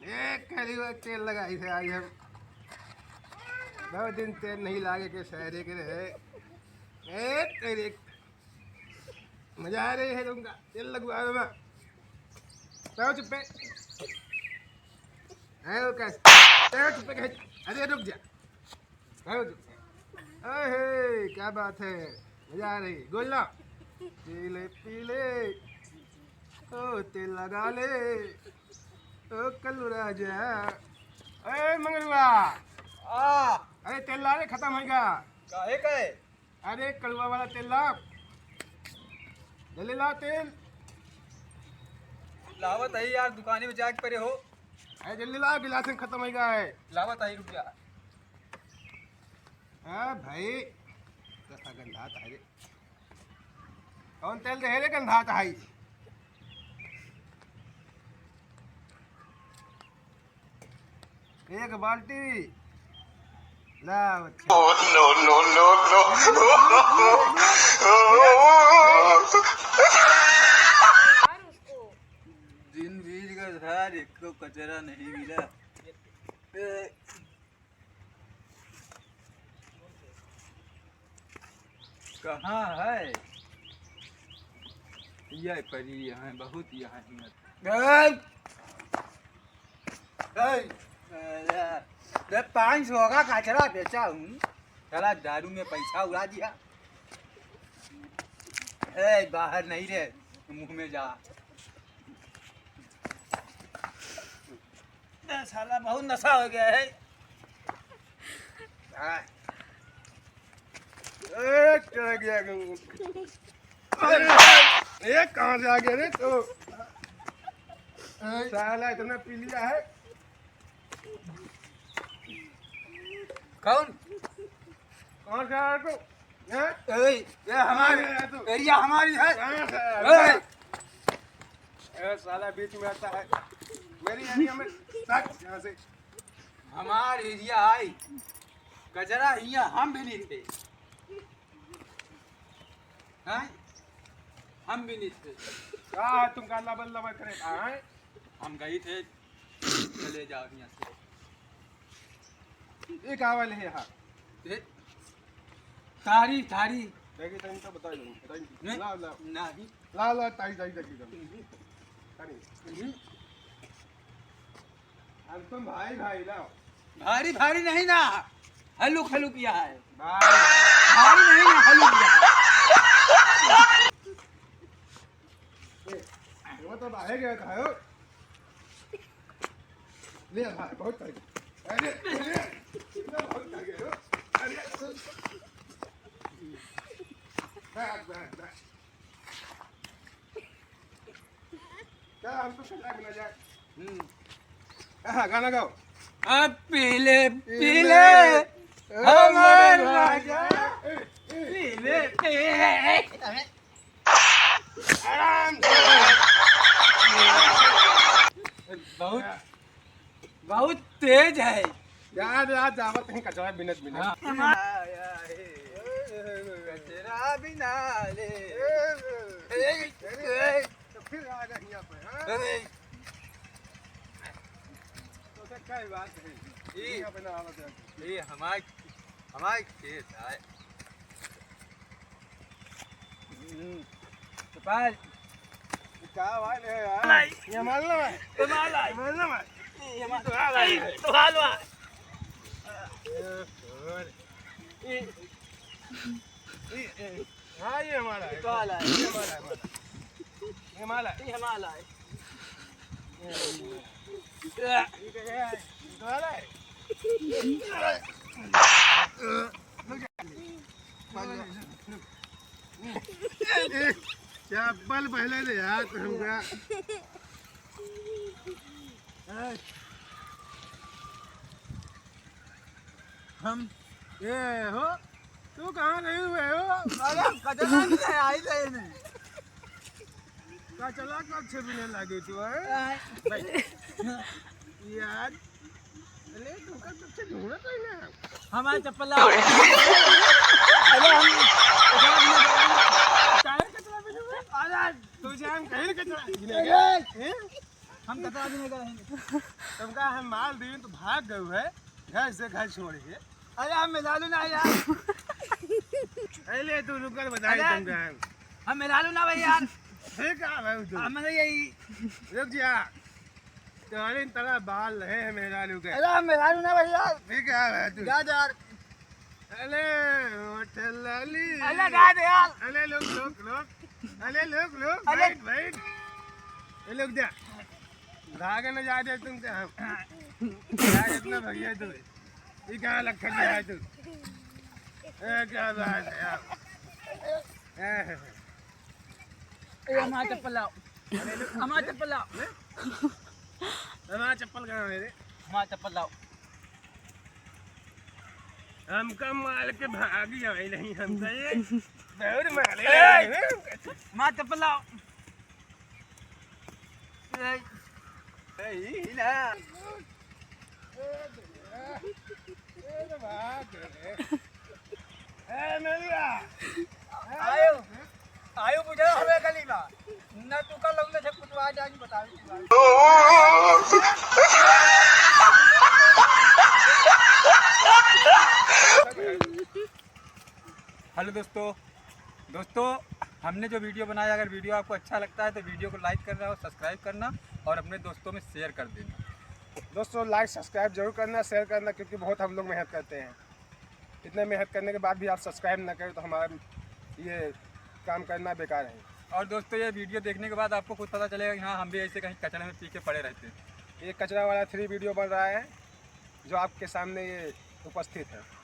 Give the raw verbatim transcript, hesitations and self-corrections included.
ए, करी वो तेल लगाई थे आज हम। बहुत दिन तेल नहीं लागे के शहरे के रहे। ए, तेरे मजा आ रही है तुमका तेल लगवावे में। बैठो चुप्पे। है वो कैसे? बैठो चुप्पे कहे। अरे रुक जा। बैठो चुप्पे। अहे, क्या बात है? मजा आ रही। गोल ना? पीले पीले। ओ तेल लगा ले। ओ कल्लू राजा। ए मंगरुआ। आ। अरे तेल ला रे, खत्म होइगा। काहे काहे? अरे कड़ुआ वाला तेल ला। जल्दी ला तेल। लावत है यार, दुकाने में जाके परे हो। अरे जल्दी ला, गिलास में खत्म होइगा है। लावत है, रुक जा। हाँ भाई, कैसा गंधात है रे। कौन तेल दे रे गंधात है? एक बाल्टी। ला बच्चा। Oh, no, no, no, no। दिन बीत गए सार, एको कचरा नहीं मिला। ए, कहाँ है? ये परी यहाँ, बहुत यहाँ हिम्मत। ए! ए! अरे, मैं पाँच सौ का कचरा बेचा हूँ, साला दारू में पैसा उड़ा दिया। ए, बाहर नहीं रे, मुँह में जा। ए, साला बहुत नशा हो गया है। हाँ। ए, चला गया गंगू। अरे, ए, कहाँ से आ गया रे तू? साला इतना पी लिया है। कौन? कहाँ से आया तू? हैं? ए, ये हमारे कहाँ से आया तू? एरिया हमारी है। कहाँ से आया? ए! ए, साला बीच में आता है। मेरी एरिया में सच यहाँ से। हमार एरिया आई, कचरा हियाँ हम भी नहीं थे। हैं? हम भी नहीं थे। का तुमका लबर लबर करे था, हैं? हम गई थे, चले जाओ हियाँ से। ये का वाले है यहाँ? ए, थारी, थारी। देखिए, तनी तो बताइए, बताइए। नहीं, लाओ, लाओ। नहीं। लाओ, लाओ, ताई, ताई, देखिए, ताई। हम्म। ताई। हम्म। हम तो भाई, भाई, लाओ। भारी, भारी नहीं ना, हलुक, हलुक यह है। भाई। भारी नहीं ना, हलुक यह है। ए, वो तो बाहर गया था, हो। ले भाई, बहुत खाई। अरे, अरे, इतना बहुत खा गए हो। अरे, बैठ, बैठ, बैठ। क्या हमको सजा के ना जाए? हम्म। हाँ, गाना गाओ। अब पीले, पीले, पीले, हमार हमार राजा। राजा। ए, ए, पीले, पीले। आराम से। बहुत, बहुत तेज है। यार, यार, जावत नहीं कचरा बिनत बिनत। हाँ। कचरा बिना ले। अरे, तो फिर आ गए यहाँ पे, हाँ? अरे। तो क्या बात है? ये, यहाँ पे ना आवत है। ये हमारे, हमारे खेत है। हम्म। तो भाई, ये का भाई ले यार? लाई। ये माल ना भाई। ये माल आई। ये माल ना भाई। ये माल तो आ भाई। तो हाल भाई। ये, ये, ये, हाँ, ये हमारा है। ये तो हाल है। ये हमारा है, हमारा। ये माल है। ये हमारा है। ये, ये, ये, ये तो हाल है। चप्पल पहले ले यार, तो हमका। हम, ए हो, तू कहाँ गई हुए हो? अरे, हम कचरा नहीं आई रहे नहीं। कचरा कब से बिने लगे तू, हैं? आय। भाई, यार, अरे, तुमका कब से ढूंढत रही ना। हमारे चप्पल लाओ। अरे, हम कचरा बिने गए। काहे कचरा बिने गए? अरे, तुझे हम कहीं कचरा बिने गए। अरे। हैं? हम कतरा भी नहीं करेंगे। तुमका हम मार दी तो भाग गए है घर से, घर छोड़ के। अरे हम मेहरारू ना यार। अरे तू रुकर, बताई अरे तुमका हम। हम मेहरारू ना भाई यार। ठीक है भाई तू। हम नहीं यही। रुक जा। तोहरे तरह बाल रहे हैं मेहरारू के। अरे हम मेहरारू ना भाई यार। ठीक है भाई तू। जा यार। अरे होठ लाली। अरे जा यार। अरे लोग, लोग, लोग। अरे लोग, लोग, अरे। बैठ, बैठ। ए, लोग जा। भाग न जा दे तुमसे हम। क्या इतना भैया तू? ये क्या लखन है तू? ए, क्या बात है यार? ए, ए, हमारा चप्पल लाओ। हमारा चप्पल लाओ। हमारा चप्पल कहाँ है रे? हमारा चप्पल लाओ। हमका मार के भागी आए नहीं, हमका ये बहुत मारे। ए! हमारा चप्पल लाओ। ए, ए, ई ना। ए, मेलिया। आयो, आयो बुझा हवे गली मा। ना तू का लोग से कुछ आ जाए, बतावे। हेलो दोस्तों, दोस्तों, हमने जो वीडियो बनाया, अगर वीडियो आपको अच्छा लगता है तो वीडियो को लाइक करना और सब्सक्राइब करना और अपने दोस्तों में शेयर कर देना। दोस्तों, लाइक सब्सक्राइब जरूर करना, शेयर करना, क्योंकि बहुत हम लोग मेहनत करते हैं। इतने मेहनत करने के बाद भी आप सब्सक्राइब ना करें तो हमारा ये काम करना बेकार है। और दोस्तों, ये वीडियो देखने के बाद आपको खुद पता चलेगा कि हाँ, हम भी ऐसे कहीं कचड़े में पी के पड़े रहते हैं। ये कचरा वाला थ्री वीडियो बन रहा है, जो आपके सामने ये उपस्थित है।